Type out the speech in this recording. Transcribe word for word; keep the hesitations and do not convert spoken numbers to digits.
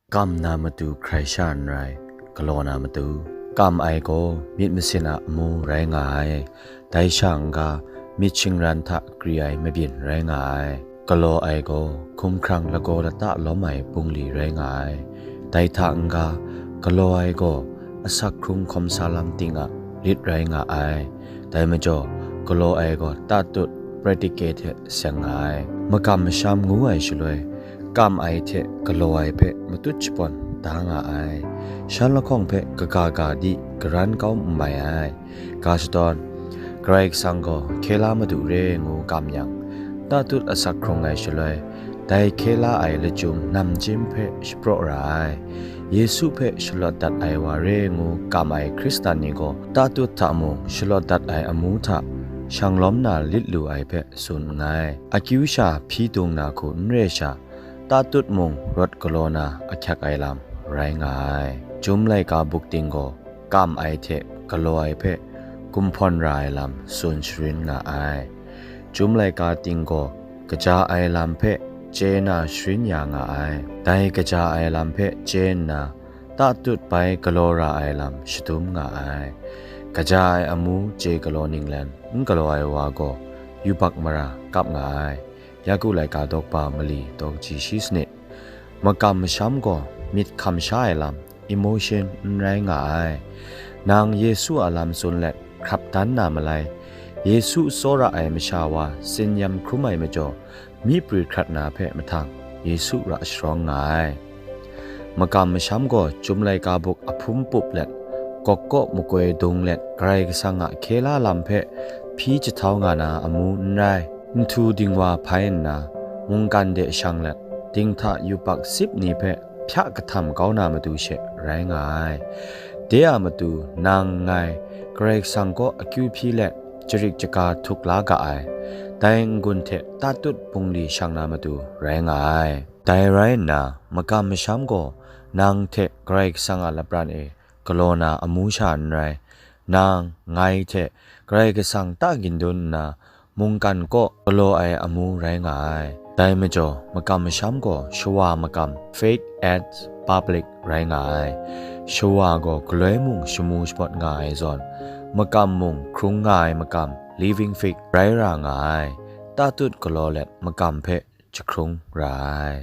Kam na matu hkrai sha n rai, galaw na matu. Kam ai gaw myit masin a amu rai nga ai, dai sha n-ga myit shingran hta kri ai mabyin rai nga ai. Galaw ai gaw hkumhkrang lagaw lata lawm ai bungli rai nga ai, dai hta n-ga galaw ai gaw asak hkrung hkawm sa lam ting a lit rai nga ai. Dai majaw, galaw ai gaw tatut, predicate hte seng nga ai. Makam masham ngu ai shaloi, kam ai hte galaw ai hpe matut shapawn da nga ai. Shan lahkawng hpe kaga ga di karan kau n mai ai. Ga shadawn, Karai Kasang gaw hkye la madu re ngu kam yang, tatut asak hkrung ai shaloi, dai hkye la ai lachyum namchyim hpe shapraw ra ai. Yesu hpe shalawt dat ai wa re ngu kam ai Hkristan ni gaw tatut hta mung shalawt dat ai amu hta shanglawm na lit lu ai hpe tsun nngai. Akyu sha hpyi dung na hku n re sha, tatut mung rawt galaw na ahkyak ai lam rai nga ai. Chyum laika buk ting gaw kam ai hte galaw ai hpe gumhpawn ra ai lam tsun sharin nga ai. Chyum laika ting gaw kaja ai lam hpe chye na sharin ya nga ai. Dai kaja ai lam hpe chye nna, tatut bai galaw ra ai lam shadum nga ai. Kaja ai amu chye galaw ninglen n galaw ai wa gaw yubak mara kap nga ai. Yaku laika dawkpa mali daw kaji shi sanit. Makam masham gaw myit hkam sha ai lam, emotion, n rai nga ai. Nang Yesu a lam tsun let hkrap dan na malai, Yesu tsawra ai masha wa tsin-yam hkrum ai majaw, myi prwi hkrat na hpe mahtang Yesu ra sharawng nga ai. Makam masham gaw chyum laika buk ahpum pup let, gawk kaw makoi dung let Karai Kasang a hkye la lam hpe hpyi jahtau nga na amu n rai. Nhtu dingwa hpai nna, mungkan de shang let, dinghta yubak sip ni hpe hpya kahtam kau na matu she rai nga ai. De a matu nang ngai Karai Kasang kaw akyu hpyi let, jarik jaga htuk la ga ai, dai n-gun hte tatut bungli shang na matu rai nga ai. Dai rai nna, makam masham gaw nang hte Karai Kasang a lapran e galaw na amu sha n rai, nang, ngai hte Karai Kasang ta gindun nna, mungkan kaw galaw ai amu rai nga ai. Dai majaw, makam masham gaw shawa makam, faith as public, rai nga ai. Shawa gaw galoi mung shamu shapawt nga ai zawn, makam mung hkrung nga ai makam, living faith, rai ra nga ai. Tatut galaw let makam hpe jahkrung ra ai.